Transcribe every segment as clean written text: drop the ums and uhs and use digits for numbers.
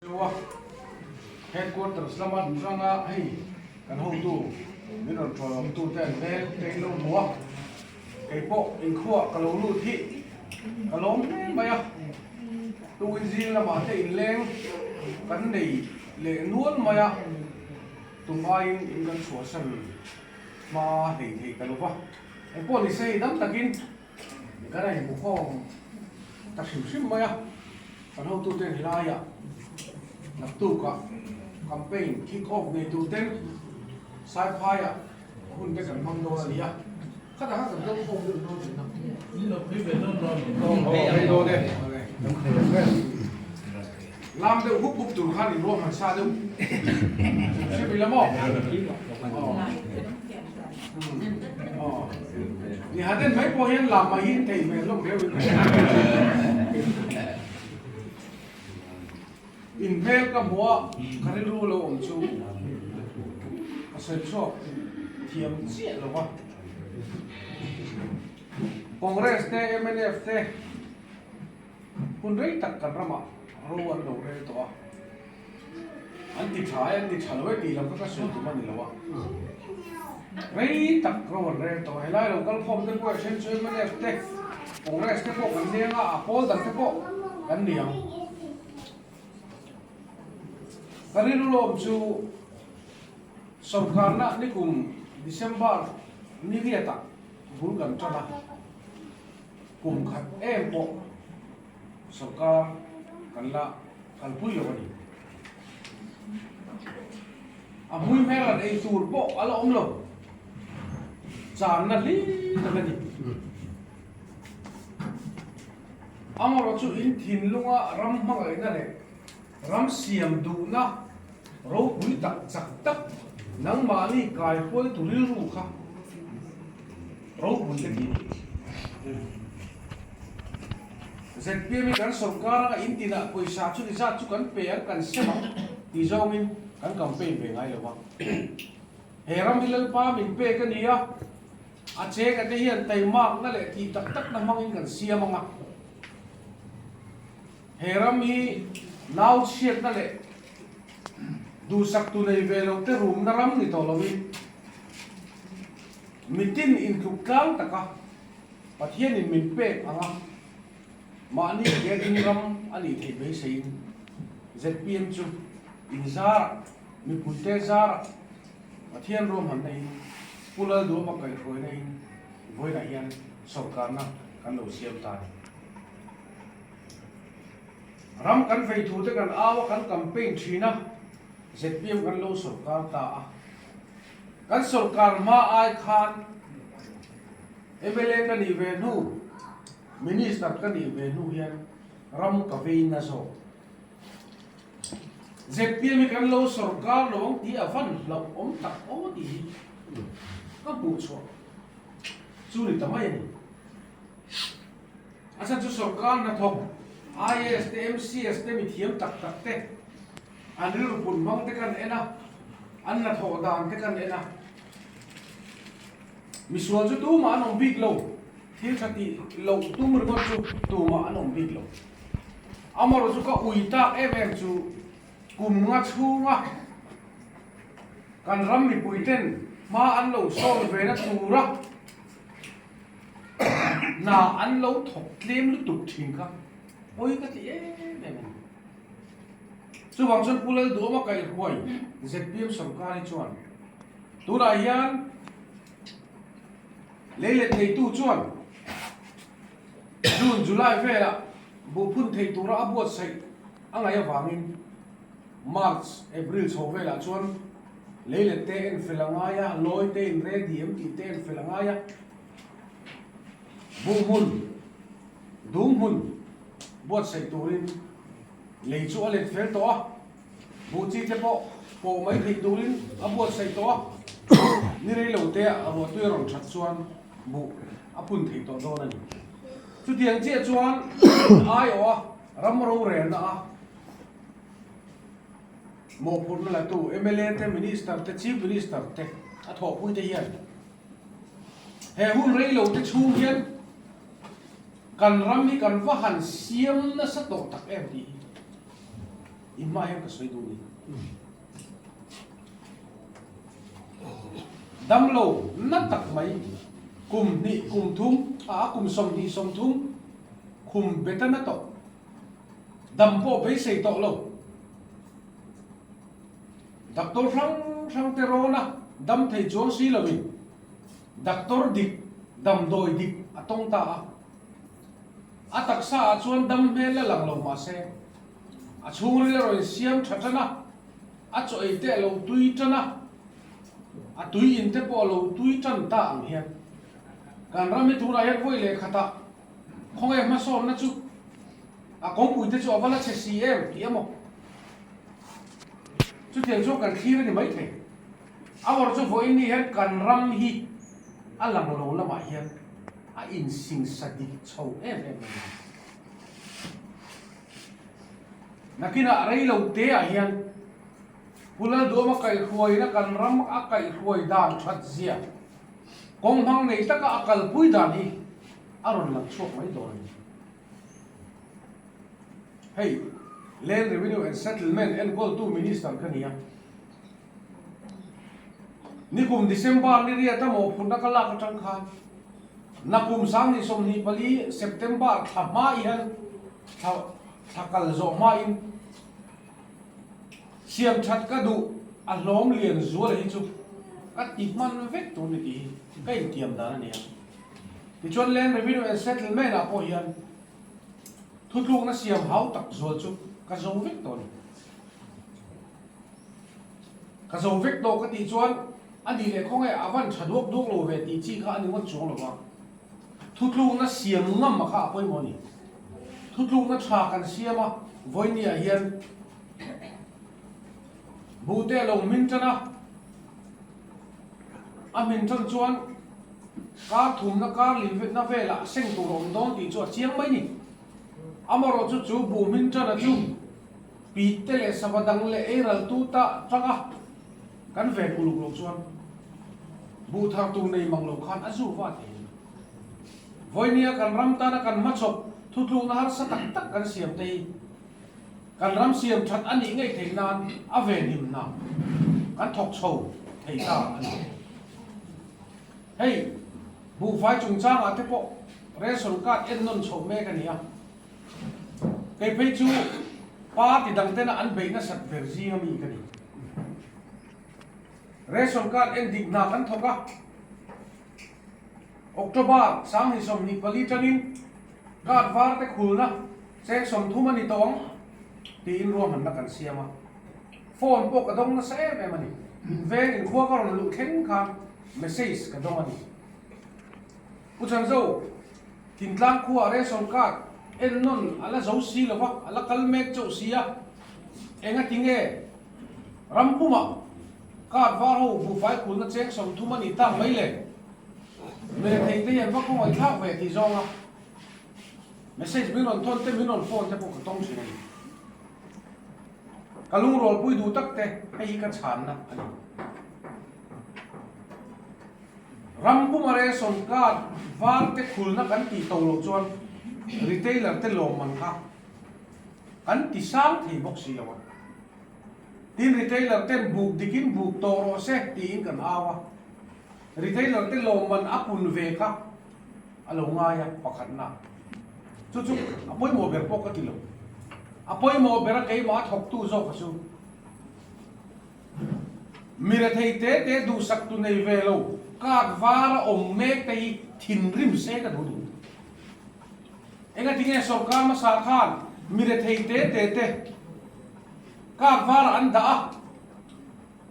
Chu a headquarters lama atanga hei kan hotu min rawn ṭawlawm tute an veng te in lo hmu a, kei pawh inkhuah ka lo lut hi ka lawm hle mai a, tukin zing lamah te inleng kan nei leh nual mai a, tum aiin in kan chhuahsan hma hlei thei ta lo va, engpawh ni se hei dam takin kan a inhmu khawm ta hrim hrim mai a. Kan hotute helaiah naktukah campaign kick off nei turten Saiphaiah hun te kan hmang dawn a ni a, khatah khan kan kal khawm deuh dawn tihna. Phei dawn e. Lam deuh hup hup tur khan in ruahman sa deuh hrim ila maw? Ni haden mai pawh hian lam mai hi thei hmel hlawm riau in in hmel ka hmu a ka rilru lo awm chu ka sawi chhuak thiam chiah lo va Congress te mnf te hun rei tak kan ramah ro an lo rel tawh a. An ti tha e, an ti tha lo e tih lam kha ka sawi tum a ni lo a. Rei tak ro an rel tawh a, helai lo kal khawm te pawh then chu mnf te, Congress te pawh kan leng a, a pawl dang te pawh kan ni ang. Ka rilru lawm chu sorkarna nikum December ni riatah bul kan tan a, kum khat em pawh sorkar kan la kalpui lo a ni. A hmui hmel han ei tur pawh a la awm lo. Channa hlim tak a ni. Amaherawh chu in thinlunga ram hmangaihna leh ram siam duhna ropui tak chak tak nangmahni kaihuaitu rilru kha ropui ka ti a ni. ZPM hi kan sorkar anga in tinah pawisa chu ni zat chu kan pe ang kan sem ang tih zawngin kan campaign ve ngai lo va. He ram hi Lalpa min pek a ni a, a chenga te hian taimakna leh tih tak takna hmangin kan siam ang a. He ram hi nau chhiatna leh duhsak tu nei ve lo te rumna ram ni tawh loin mitin intluk tlang taka Pathianin min pek ang a, mahni ke ding ram a nih theih beiseiin zpm chu in zarah, mipuite zarah Pathian ruahmanna in Pu Lalduama kaihhruaina in vawiinah hian sorkarna kan lo siam ta a ni. Ram kan vei thu te kan au a, kan campaign thin a, zpm kan lo sorkar ta a. Kan sorkar hma ai khan mla ka nih ve hnu, Minister ka nih ve hnu hian ram ka vei na zawk. Zpm hi kan lo sorkar lo ang tih a van hlauh awm tak aw tih hi ka hmuh chhuah chu ni ta mai a ni. A chhan chu sorkar hnathawk IAS te, MCS te mithiam tak tak te An rilru pun hmang te kan en a, an hnathawh dan te kan en a. Misual chu tumah an awm bik lo, thil tha tih loh tum ringawt chu tumah an awm bik lo. Amaherawh chu ka ui tak em em chu kum nga chhunga kan ram mipui ten hma an lo sawn ve na tura hna an lo thawk tlem lutuk thin kha pawi ka ti em em a ni. Chuvang chuan Pu Lalduama kaihruai zpm sorkar hi chuan tunah hian lei let neitu chuan June, July velah buhphun thei tura a buatsaih a ngaih avangin March, April chho velah chuan lei let te en fel a ngai a, lawi te in ready em tih te en fel a ngai a, buhhmun, dumhmun buatsaih turin Lei chu a let fel tawh a, buh chi te pawh pawh mai theih turin a buatsaih tawh a, ni rei lo te a ruahtui a rawn that chuan buh a phun thei tawh dawn a ni. Chutiang chiah chuan aiawh a ram rorelna a mawhphurhna latu mla te, Minister te, Chief Minister te a thawhpui te hian he hun rei lo te chhung hian Kan ram hi kan va han siam nasa tawh tak em tih hi. In hma hian ka sawi duh ni. Damlo na tak mai kum hnih kum thum a kum 20 30 khum beta na tawh dam pawh beisei tawh lo. Doctor hrang hrang te rawn a dam thei chuang si loin doctor dik damdawi dik a tawng ta a. A taksa ah chuan dam hmel la lang lo mah se a chhungril a rawn siam tha tan a, a chaw ei te a lo tui tan a, a tui in te pawh a lo tui tan ta ang hian kan ram hi tunah hian vawi leh khatah khawnge hmasawnna chu a kawngpui te chu a va la chhe si em tih emaw? Chutiang chuan kan thlir a ni maithei. A awrh chu vawiin ni hian kan ram hi a lang lo lamah hian a insingsa dik chho em em mai a. Nakinah rei lo te ah hian Pu Lalduama kaihhruaina kan ram a kaihhruai dan that zia kawng hmang nei taka a kalpui dan hi a rawn lang chhuak mai dawn a ni. Hei, Land Revenue and Settlement enkawltu Minister ka ni a. Nikum December ni riat a mawhphurhna ka lak atang khan nakum 2024 September thla hma hian thla thla kal zawh hmain siam that ka duh a hlawm lian zual hi chu ka ti hman vek tur ni tih hi ka intiam dan a ni a. Tichuan Land Revenue and Settlement ah pawh hian Thutlukna siam hau tak zual chu ka zo vek tawh a ni. Ka zo vek tawh ka tih chuan a nih leh khawnge a van tha duak duak lo ve tih chi kha a ni ngawt chuang lo va. Thutlukna siam ngam a kha a pawimawh a ni. Thutlukna tha kan siam a, vawinia hian buhte a lo hmin tan a, A hmin tan chuan kar thumna kar lihna velah seng tur a awm dawn tih chu a chiang mai ni. Amaherawhchu chu buh hmin tana chu pit te leh sava dang leh ei ral tu ta tanga kan ven uluk loh chuan buh thar tur nei mang lo khan a zu va thei a ni. Vawinia kan ram tana kan hmachhawp thutlukna harsa tak tak kan siam te hi Kan ram siam that a nih ngei theih nan a venhim hna kan thawk chho thei ta a ni. Hei, buhfai chungchangah te pawh ration card en nawn chhoh mek a ni a. Kei phei chu party dang tena an beih nasat ber zing a mi ka ni. Ration card en dik hna kan thawk a. October 2024 tangin card var te khulna cheng 30 a ni tawh ang tiin ruahmanna kan siam a. Phone pawh ka dawng nasa em em a ni. Veng inkhua ka rawn luh thleng khan message ka dawng a ni. Pu Chanzo, Thingtlang khuaah ration card en nawn a la zo si lo va, a la kal mek chauh si a. Enga tinge ram pumah card var ho buhfai khulna cheng 30 a nih tak mai le? Mirethei te hian va khawngaih thlak ve tih zawnga message min rawn thawn te, min rawn phone te pawh ka tawng thin a ni. Ka lungrualpui duh tak te hei hi ka chhanna a ni. Ram puma ration card var te khulna kan tih to loh chuan retailer te lawmman kha kan ti sang thei bawk si lo a. Tin retailer ten buk dikin buk tawh rawh se tiin kan au a. Retailer te lawmman a pun ve kha a lo ngai a pakhatna. Chu chu a pawimawh ber pawh ka ti lo. A pawimawh ber a keimah a thawktu zawk a chu. Mi rethei te te duhsak tu nei ve lo card var a awm mek te hi thinrim se ka duh duh. Engatinge sorkar hmasa khan mi rethei te te te card var ah an dah a,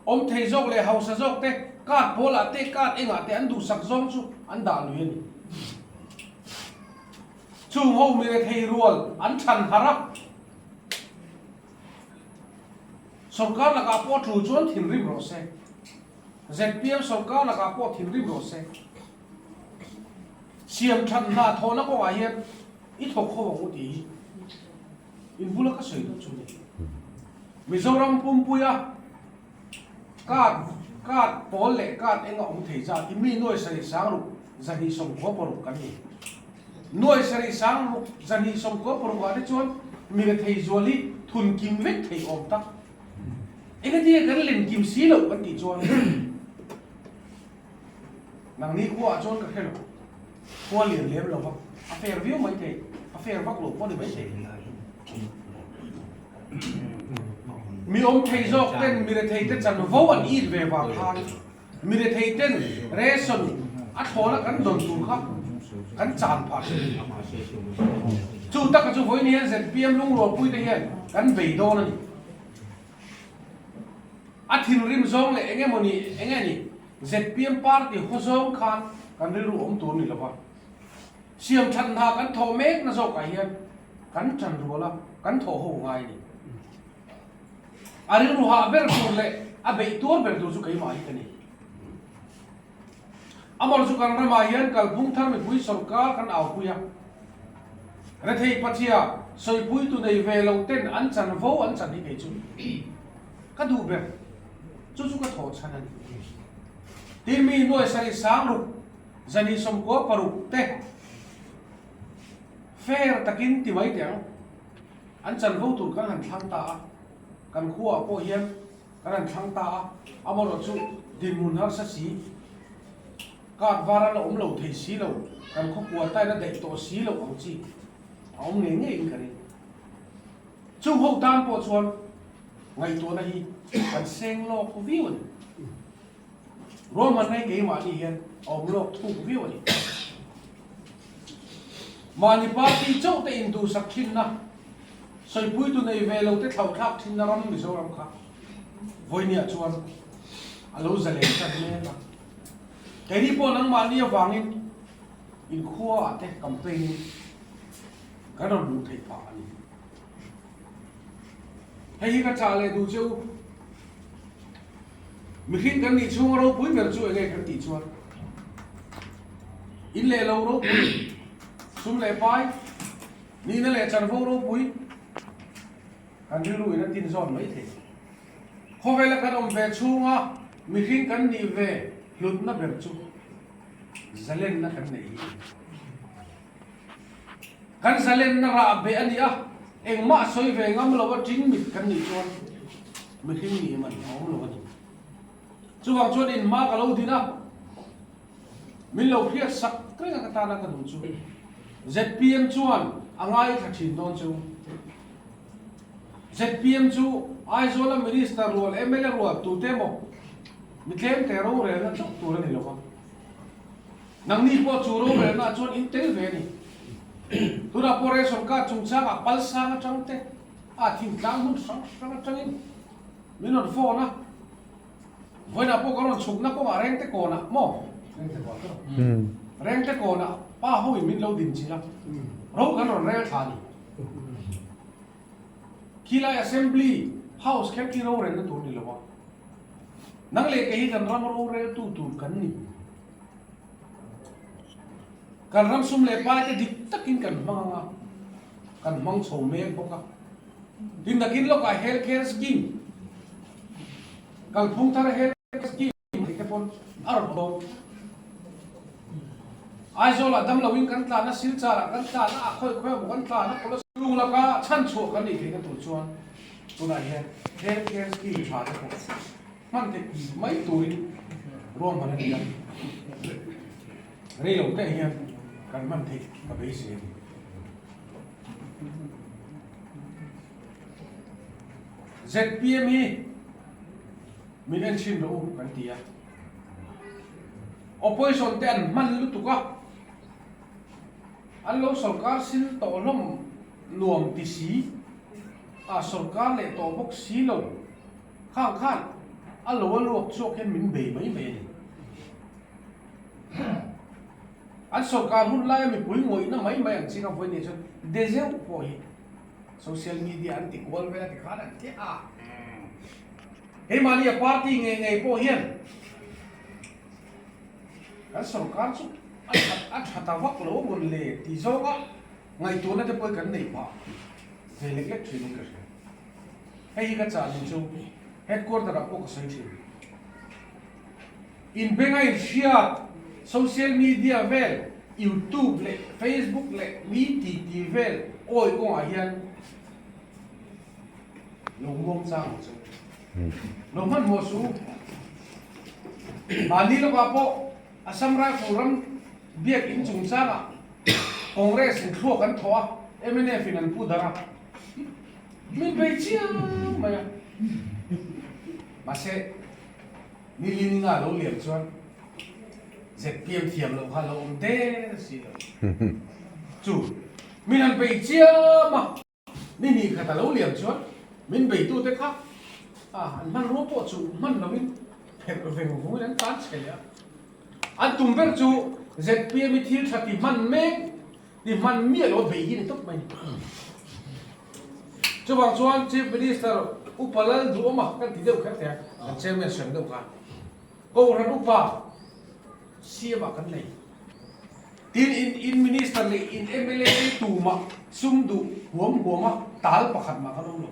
awm thei zawk leh hausa zawk te card pawl ah te card engah te an duhsak zawng chu an dah lui a ni. Chung ho mi rethei rual an than harh a. Sorkar lakah pawh tul chuan thinrim rawh se. Zpm sorkar lakah pawh thinrim rawh se. Siam that hna thawhna kawngah hian i thawk ho ang u tih hi in bula ka sawi duh chu a ni. Mizoram pumpuia card card pawl leh card eng a awm thei zat hi mi nuai sarih sang ruk 296 kan ni. Nuai sarih sang ruk 296 ah te chuan mi rethei zual hi. Thun kim vek thei awm tak. Engatinge kan len kim si loh kan tih chuan nangni khuaah chuan ka hre lo. Khua lian lem lo va, a fair viau mai thei, a fair vak lo pawh ni mai thei. Mi awm thei zawk ten mi rethei te chanvo an it ve vang khan mi rethei ten ration a thlawna kan dawn tur kha kan chan phah hrim. Chu taka chu vawiin hian zpm lungrualpui te hian kan bei dawn a ni. A thinrim zawng leh eng emawni eng nge ni zpm party haw zawng khan kan rilru awm tur ni lova. Siam that hna kan thawh mek na zawkah hian kan tan rual a, kan thawh ho ngai a ni. A rilru hah ber tur leh a beih tuar ber tur chu keimah hi ka ni. Amawr chu kan ramah hian kalphung thar mipui sawrkar kan aupui a, rethei pachia sawipuitu nei ve lo ten an chanvo an chan hi kei chu ka duh ber, chu chu ka thawh chhan a ni. Tin mi nuai sarih sang ruk Zani 96 te fair takin ti mai teh ang, an chanvo tur kan han thlang ta a, kan khuaah pawh hian kan han thlang ta a, amaherawh chu dinhmun harsa si, card var a la awm lo thei si lo, kan khawkua tain a daih tawh si loh ang chi a awm ngei ngeiin ka ring. Chung ho tan pawh chuan ngaihtuahna hi kan seng lawk viau a ni. Ruahmanna hi keimahni hian a awm lawk thuk viau a ni. Mahni party chauh te induhsak thinna, sawipuitu nei ve lo te thlauhthlak thinna ram Mizoram kha vawinia chuan a lo zalen tan mek a. Keini pawh nangmahni avangin inkhuaah te campaign in kan rawn luh theih phah a ni. Hei hi ka chah leh duh che u. Mihring kan nih chhunga ropui ber chu enge kan tih chuan in leh lo ropui, sum leh pai, nihna leh chanvo ropui kan rilru in a tin zawn mai thei. Khawvela kan awm ve chhunga mihring kan nih ve hlutna ber chu zalenna kan neih hi a ni. Kan zalenna rah beh a ni a, engmah sawi ve ngam lo a ṭing mit kan nih chuan mihring nih man a awm lo a ni. Chuvang chuan inhma ka lo din a, min lo hriat sak reng a ka tana ka duh chu zpm chuan a ngaithla ṭhin dawn che u. Zpm chu Aizawla Minister rual mla rual tute emaw mi tlemte rorelna chauh tur a ni lo va. Nangni pawh chu rorelnaah chuan in tel ve a ni. Tunah pawh ration card chungchangah pal sang atang te, a thingtlang hmun hrang hrang atangin min rawn phone a. Vawiinah pawh ka rawn chhukna kawngah Rengte kawnah maw? Rengte kawn ka rawn. Rengte kawnah pa hoin min lo din chilh a, ro kan rawn rel thla a ni. Khilai Assembly House kher khi rorelna tur ni lo a, nang leh kei hi kan ram roreltu tur kan ni. Kan ram sum leh pai te dik takin kan hmang ang a, kan hmang chho mek bawk a. Tin nakin lawkah Health Care Scheme, kalphung thar Health Care Scheme tih te pawn a rawn awm. Aizawlah damloin kan tlan a, Silcharah kan tlan a, a khawi khawi emaw kan tlan a, Kolasib lung laka chhanchhuah kan nih theihna tur chuan tunah hian Health Care Scheme tha te pawh Hman theih mai turin ruahman a ni a, rei lo teh hian kan hman theih ka beisei a ni. Zpm hi min en chhin rawh u kan ti a, opposition te an hman lutuk a, an lo sawrkar sil tawh hlawm nuam ti si a, sawrkar leh tawh bawk si lo. Khang khan a lo a luak chhuak hian min bei mai mai a ni. An sawrkar hun laia mipui ngawihna mai mai ang chinga vawi nei chuan de zeuh pawh hi social media an ti kual vel a ti khan an ti a. Keimahni a party ngei ngei pawh hian kan sawrkar chu a that a tha ta vak lo mawn le tih zawnga ngaihtuahna te pawh hi kan nei phah ve lek lek thin in ka hria. Hei hi ka chah ni chu headquarter ah pawh ka sawi thin. Inbenga inhriat, social media vel, youtube leh facebook leh mi titi vel awi kawngah hian. Lo muang chang ang che u. Lo hmanhmawh suh u. Mahni lawkah pawh Assam Rifle ram biakinn chungchangah Congress in thluak an thawh a, mnf in an pu darh a. Min bei chiang mai a. Mahse, Nilininga lo liam chuan zpm thiam loh kha lo awm der si lo. Chu, min han bei chiam a. Ni hnih khat a lo liam chuan min beitute kha an hmanrua pawh chu hman loin pherh veng vungin an tan chhe leh a. An tum ber chu zpm i thil tha ti hman mek ti hman miah lo a bei hi ni tawp mai ni. Chuvang chuan Chief Minister Upa Lalduhawma kan ti deuh kher thei a, kan Chairman sawi ang deuh kha Kohhran Upa CM ah kan nei. Tin, in in Minister leh in mla te tumah sum duh huam huama tal pakhat mah kan awm lo.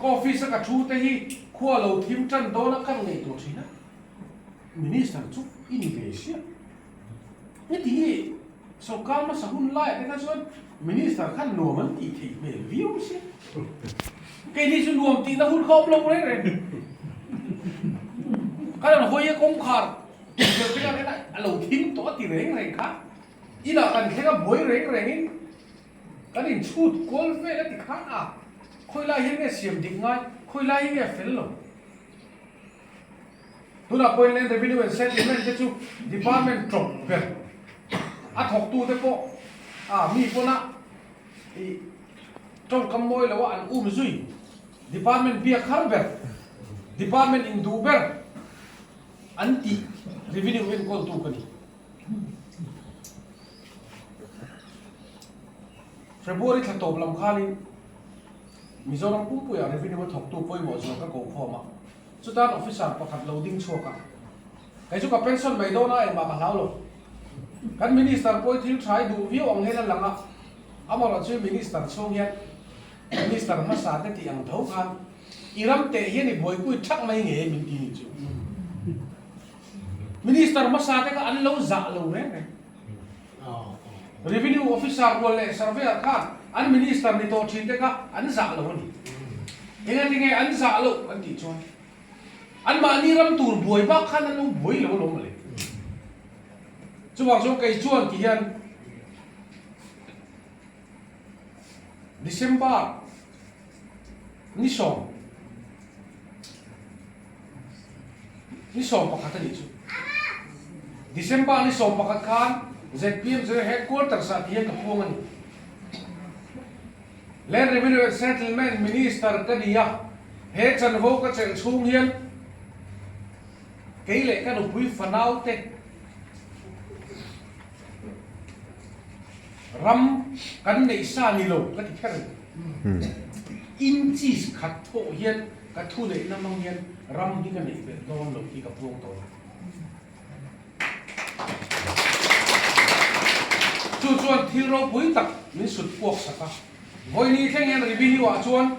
Ka office a ka thu te hi khua lo thim tan dawn a kan ngaihtuah thin a, Minister chu i ni ve sia. Heti hi sawrkar hmasa hun laiah te kha chuan Minister khan nuam an tih theih hmel viau sia. Keini chu nuam tihna hun kha awm lo reng reng. Kan han hawi a kawngkhar vel te khan a lo thim tawh a ti reng reng kha. Inah kan thleng a buai reng rengin kan inchhut kual vel a ti khan a, khawi lai hi nge siam dik ngai, khawi lai hi nge fel lo. Tunah pawhin Land Revenue and Settlement te chu department tawp ber a thawktute pawh a mi pawna ih tawngkam mawi loa an um zui, department biak har ber, department induh ber an tih revenue enkawltu ka ni. February thla tawp lam khanin Mizoram pumpuiah revenue a thawktu pawimawh zual ka kokhawm a. Chutan officer pakhat lo ding chhuak a, Kei chu ka pension mai dawn a, engmah ka hlau lo. Kan minister pawh hi thil tha i duh viau ang hian a lang a, amaherawh chu minister chhung hian minister hmasa te tih ang tho khan i ram teh hian i buaipui thak mai nge min ti ni chu. Minister hmasa te kha an lo zah lo reng reng. Revenue officer rual leh surveyor khan an minister ni tawh thin te kha an zah lo a ni. Engati nge an zah loh an tih chuan anmahni ram tur buai bak khan an lo buai lo alawm mawle. Chuvang chuan kei chuan ti hian December ni sawm Ni 11 a nih chu. December ni 11 khan zpm chu headquarters ah ti hian ka puang a ni. Land Revenue and Settlement Minister ka ni a, he chanvo ka chelh chhung hian kei leh ka nupui fanau te ram kan neih sa ni lo ka ti kher a ni. Inches khat thawh hian Ka thu neihna hmang hian ram hi ka neih belh dawn lo tih ka puang tawh a. Chu chuan thil ropui tak min sut puak sak a. Vawini thleng hian revenue ah chuan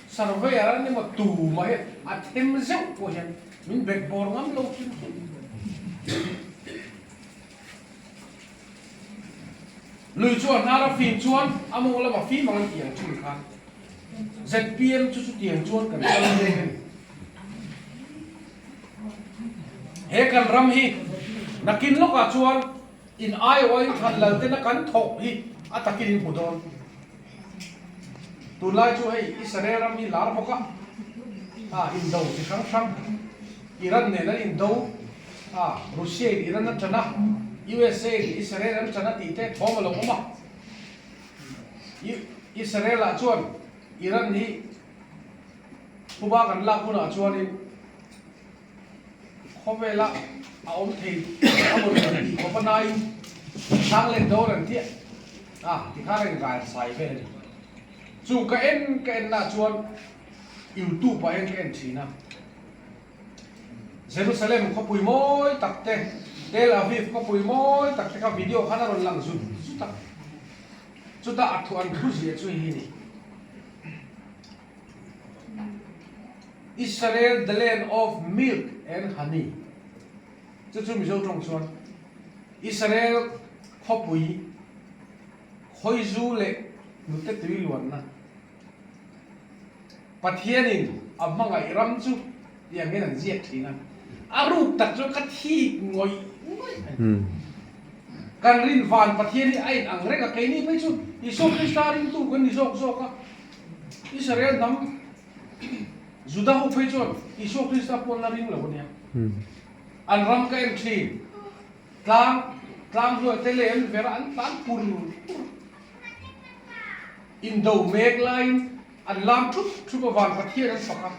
surveyor an emaw tu mah hian a them zeuh pawh hian min bet bawr ngam lo hrim hrim. Lui chu a hnar a fim chuan a mawng lama fim ang an tih ang thin khan zpm chu chutiang chuan kan kal mek a ni. He kan ram hi nakin lawkah chuan in aiawhin thlan lal tena kan thawk hi a takin in hmu dawn. Tunlai chu hei Israel ram hi lar bawk a, a indo chi hrang hrang Iran nen an indo a, Russia in Iran a tan a, USA in Israel an tan a tih te thawm a lo awm a. Israel ah chuan Iran hi phuba kan lak hunah chuanin Khawvela a awm thei a rawn kan tih khawp a nain hrang let dawn an tih a tikhan a inrai sai vel a ni. Chu ka en ka en nah chuan YouTube ah hian ka en thin a, Jerusalem khawpui mawi tak te, Tel Aviv khawpui mawi tak te kha video khan a rawn lang zut zut a, chutah a thu an thu zia chu hei hi a ni. Israel the land of milk and honey chu chu Mizo tawng chuan Israel khawpui. Khawizu leh hnute tui luanna. Pathianin a hmangaih ram chu tiang hian an ziak thin a, a ruk tak chuan ka thik ngawih ngawih a ni. Kan rin van Pathian hi a in ang reng a, keini phei chu Isua Krista ringtu kan ni zawk zawk a, Israel hnam Juda ho phei chuan Isua Krista pawh an la ring lo a nia. An ram ka en thin. Tlang, tlang hnuai te leh an vera an tlan pur pur. Indo mek laiin an lam thup thup a van Pathian an fak a.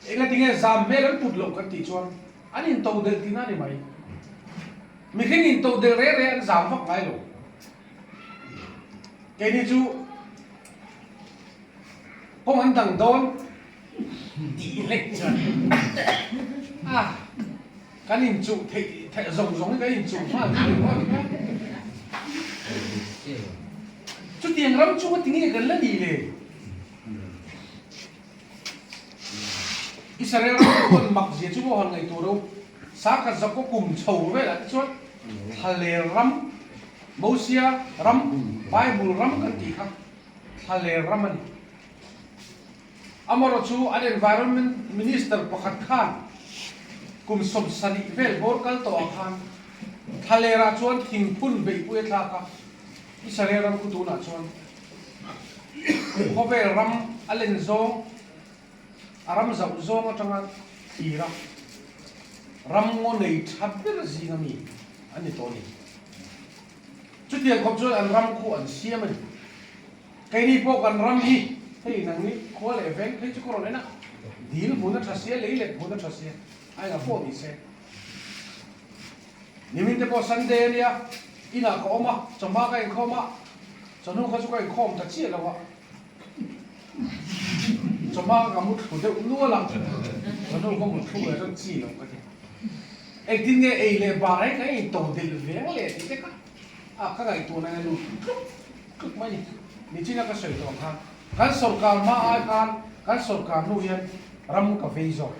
Engatinge zam hmel an put loh kan tih chuan an into delh tihna a ni mai. Mihring into delh reh reh an zam vak ngai lo. Keini chu kawng an dang dawn tih lek chuan a kan inchuh theih theih zawng zawng hi kan inchuh nghal thei ringawt a. Chutiang ram chunga tinge kan la nih le? Israel ram chuan mak zia chu maw han ngaihtuah ro Sakhat Jakob kum chho velah te chuan Thlaler ram, Mosia ram, Bible ram kan tih kha Thlaler ram a ni. Amarawh chu an Environment Minister pakhat khan kum 70 vel bawr kal tawhah khan Thlalerah chuan thingphun beihpui a thlak a, Israel ram khu tunah chuan khawvel ram a len zawng, a ram zauh zawng atanga thlir a, ram ngaw nei tha ber zinga mi an ni tawh a ni. Chutiang khawp chuan an ram khu an siam a ni. Keini pawh kan ram hi hei nang ni khua leh veng phei chu ka rawn en a, dil hmun a tha sia, lei let hmun a tha sia, a engah pawh ni se. Nimin te pawh Sunday a nia, inah ka awm a, chawhma ka inkhawm a, chawhnu kha chu ka inkhawm ta chiah lo a, chawhma ka mu thlu deuh nual a, chawhnu ka mu thlu leh chuan chi lo ka ti. Engtin nge ei leh bar reng reng in to delh veng leh tih te kha a ka ngaihtuahna in a lut tluk tluk mai ni. Nichina ka sawi tawh ang khan kan sorkar hma ai khan kan sorkar hnu hian ram ka vei zawk.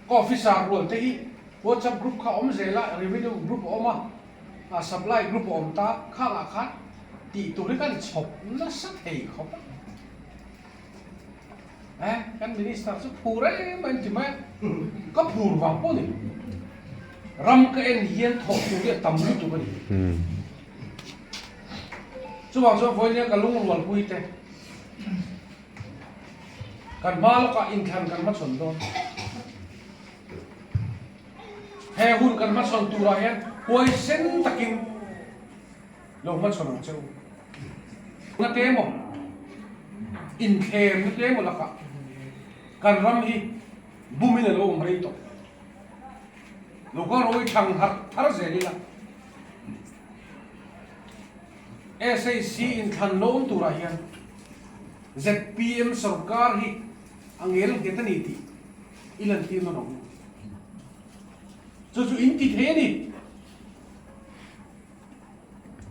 Ka officer rual te hi WhatsApp group kha awm zel a, revenue group a awm a, supply group a awm ta, khangah khan tih tur hi kan chhawp nasa thei khawp a. Eh, kan minister chu phur em em ti mai a, ka phur vang pawh ni. Ram ka en hian thawh tur hi a tam lutuk a ni. Chuvang chuan vawinia ka lungrualpui te, kan hma lawkah inthlan kan hmachhawn dawn. He hun kan hmachhawn turah hian huaisen takin Lo hmachhawn ang che u. Na te emaw, inthlem na te emaw lakah kan ram hi bumin a lo awm rei tawh. Lo kal rawh i thang harh thar zel ila. SAC inthlan lo awm turah hian zpm sorkar hi a ngel nghet a ni tih i lantir nawn ang u. Chu chu in ti thei a ni.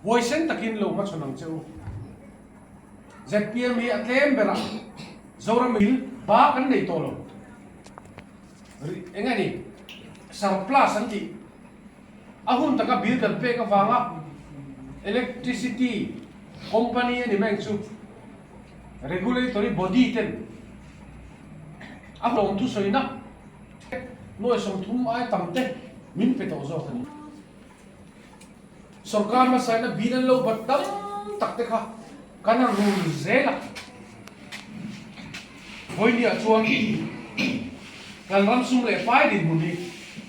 Huaisen takin lo hmachhawn ang che u. Zpm hi a tlem ber a, Zoram in ba kan nei tawh lo. Eng nge ni? Surplus an tih. A hun taka bill kan pek avanga electricity company a ni mai ang chu regulatory body ten a hlawm thusawina nuai 30 ai tam te min pe tawh zawk a ni. Sorkar hmasaina bill an lo bat tam tak te kha kan han rul zel a. Vawinia chuan kan ram sum leh pai dinhmun hi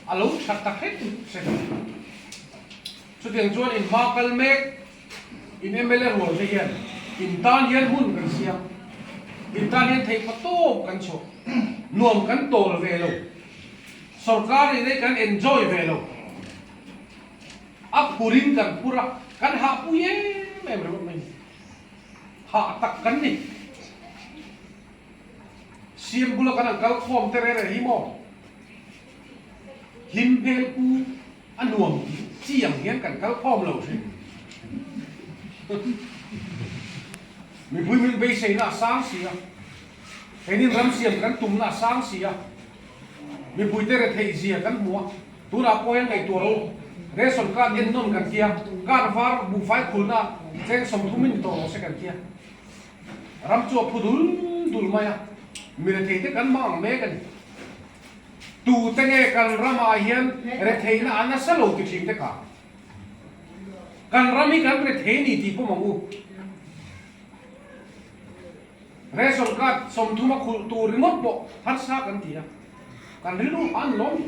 a lo tha ta hret hret a. Chutiang chuan in hma kal mek in mla rual te hian in tan hian hun kan siam, in tan hian theih patawp kan chhuah, nuam kan tawl ve lo. Sorkar nih nei kan enjoy ve lo. A phurin kan phur a, kan hahpui em em ringawt mai ni. Hah tak kan ni. Siam bula kan han kal khawm te rere hi maw? Hlim hmel pu a nuam tih chi ang hian kan kal khawm lo hrim. Mipui min beiseina a sang si a, keinin ram siam kan tumna a sang si a. Mipuite retheih zia kan hmu a, tunah pawh hian ngaihtuah rawh u. Ration card en nawn kan tia, card var buhfai khulna cheng 30 in ni tawh rawh se kan tia. Ram chu a phu dul dul mai a, mi rethei te kan hmang ang mek a ni. Tute nge kan ramah hian retheihna a nasa lo ti thin te kha? Kan ram hi kan rethei ni tih pawm ang u. Ration card 30 a khulh tur ringawt pawh harsa kan ti a, kan rilru an lawm.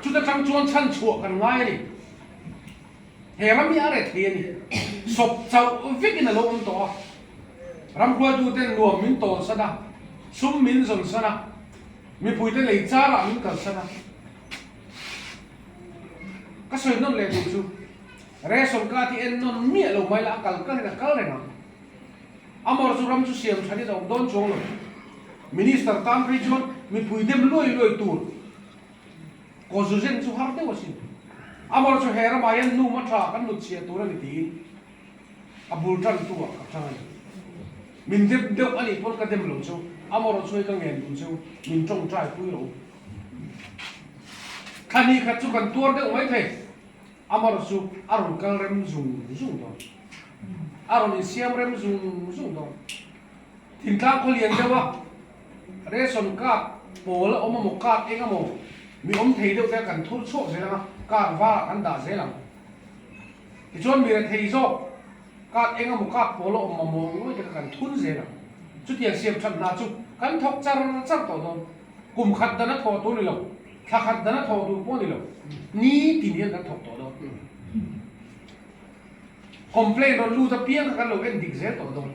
Chuta tang chuan chhan chhuah kan ngai a ni. He ram hi a rethei a ni. Sawp chauh vekin a lo awm tawh a. Ramhruaituten nuam min tawnsan a, sum min zawnsan a, mipuite lei charah min kalsan a. Ka sawi nawn leh duh chu, ration card hi en nawn miah lo mai la a kal kalin a kal reng ang. Amawr chu ram chu siam thanin a awm dawn chuang lo. Minister tan phei chuan mipui dem luai luai tur Kaw-zu-zen chu har deuh asin. Amawr chu he ramah hian nu ma tha kan lut chhiah tur a ni tiin a bul tan tu ah ka tang a ni. Min dem deuh a nih pawn ka dem lo chu, amawr chu hei ka ngen duh chu min tawngtai pui rawh u. Thla hnih khat chu kan tuar deuh mai thei, amawr chu a rawn kal rem zung zung dawn. A rawn insiam rem zung zung dawn. Thingtlang khaw lian deuh a ration card pawl a awm amaw card eng amaw mi awm thei deuh te kan thur chhuak zel ang a, card var ah kan dah zel ang. Tichuan mi rethei zawk card eng amaw card pawl a awm mamawh ngawih te kha kan thun zel ang. Chutiang siam that hna chu kan thawk char char tawh dawn. Kum khat dan a thawh tur ni lo, thla khat dan a thawh tur pawh ni lo, ni tin hian kan thawk tawh dawn. Complaint rawn lut apiang kha kan lo en dik zel tawh dawn.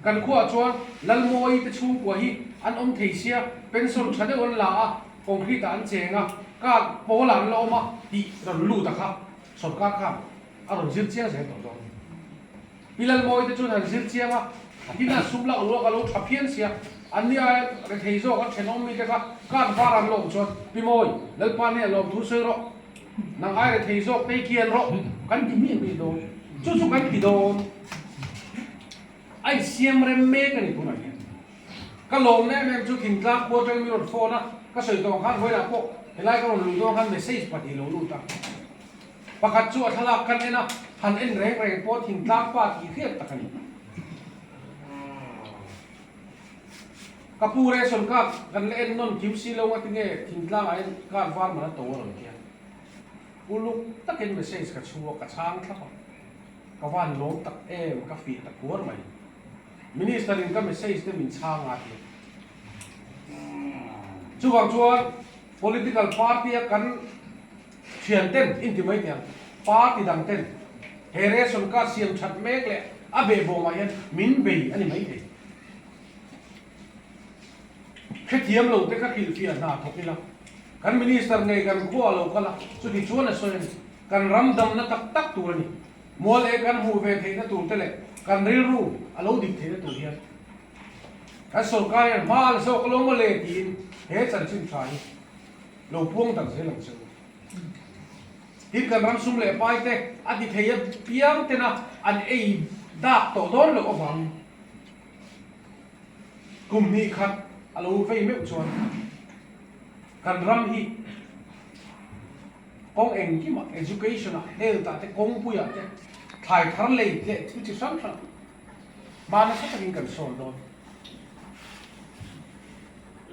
Kan khuaah chuan Lalmawi te chhungkua hi an awm thei sia, pension tha deuh an la a, concrete ah an cheng a, card pawlah an la awm a tih rawn lut a kha sorkar khan a rawn zir chiang zel tawh dawn. Pi Lalmawi te chuan han zir chiang a, a tin a sum lak luak a lo tha phian sia, an ni aia rethei zawk an thenawm mite kha card var an la awm chuan Pi Mawi, Lalpa hneh lawmthu sawi rawh. Nang ai rethei zawk te kian rawh kan ti miah miah dawn. Chu chu kan ti dawn. A insiam rem mek a ni tunah hian. Ka lawmna em em chu thingtlang khua atangin min rawn phone a, ka sawi tawh ang khan vawilah pawh helai ka rawn luh dawn khan message pahnih lo lut a. Pakhat chu a thlalak kan en a, han en reng reng pawh thingtlang pa tih hriat tak a ni. Ka pu ration card kan la en nawn kim si lo nga tinge thingtlang ah hian card var man a to a rawn ti a. Uluk takin message ka chhu a, ka chhang thlap a. Ka van lawm tak em, ka fiah ta kuar mai. Minister in ka message te min chhang a ti a. Chuvang chuan political party a kan thian ten inti mai teh ang, party dang ten he ration card siam that mek leh a behbawmah hian min bei a ni mai thei. Hrethiam lo te kha hrilhfiah hna thawk ila, kan Minister ngei kan khua a lo kal a, chuti chuan a sawi a ni. Kan ram damna tak tak tur a ni. Mual e kan hmuh ve theihna tur te leh kan rilru a lo dik theihna tur hian kan sorkar hian hma a la zawk lo maw le tiin he chanchin tha hi lo puang tak zel ang che u. Tin kan ram sum leh pai te a ti thei a piang tena an ei dak tawh dawn loh avangin Kum hnih khat a lo vei meuh chuan kan ram hi kawng engkimah, education-ah, health-ah te, kawngpuiah te, thlai thar lei leh thil chi hrang hrang hma nasa takin kan sawn dawn.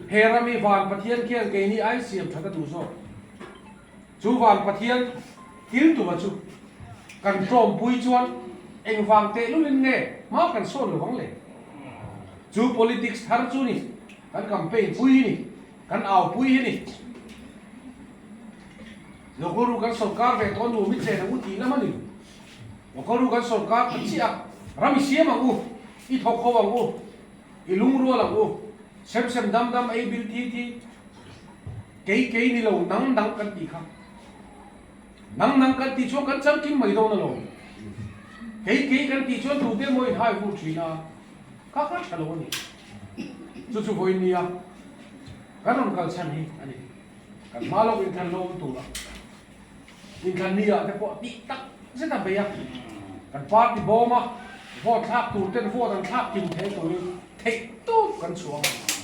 He ram hi Van Pathian khian keini ai siam that a duh zawk. Chu Van Pathian thil tuma chu kan tlawmpui chuan engvang tehlulin nge hma kan sawn lovang le? Chu politics thar chu ni, kan campaign pui hi ni, kan au pui hi ni. Local ru kan sorkar ve tawh nu mi chen ang u tih lam a ni. Local ru kan sorkar ta chiah a, ram i siam ang u, i thawk ho ang u, i lungrual ang u, sem sem dam dam ei bil thi thi, Kei kei ni lo nang nang kan tih kha. Nang nang kan tih chuan kan chang kim mai dawn alawm. Kei kei kan tih chuan tute emaw in hai vur thin a, kha kha tha lo a ni. Chu chu vawiin nia kan rawn kal chhan hi a ni. Kan hma lawk inthlan lo awm tura inthlan ni ah te pawh tih tak zet a bei a, kan party bawm a vote thlak tur ten vote an thlak kim thei turin theih tawp kan chhuah ang.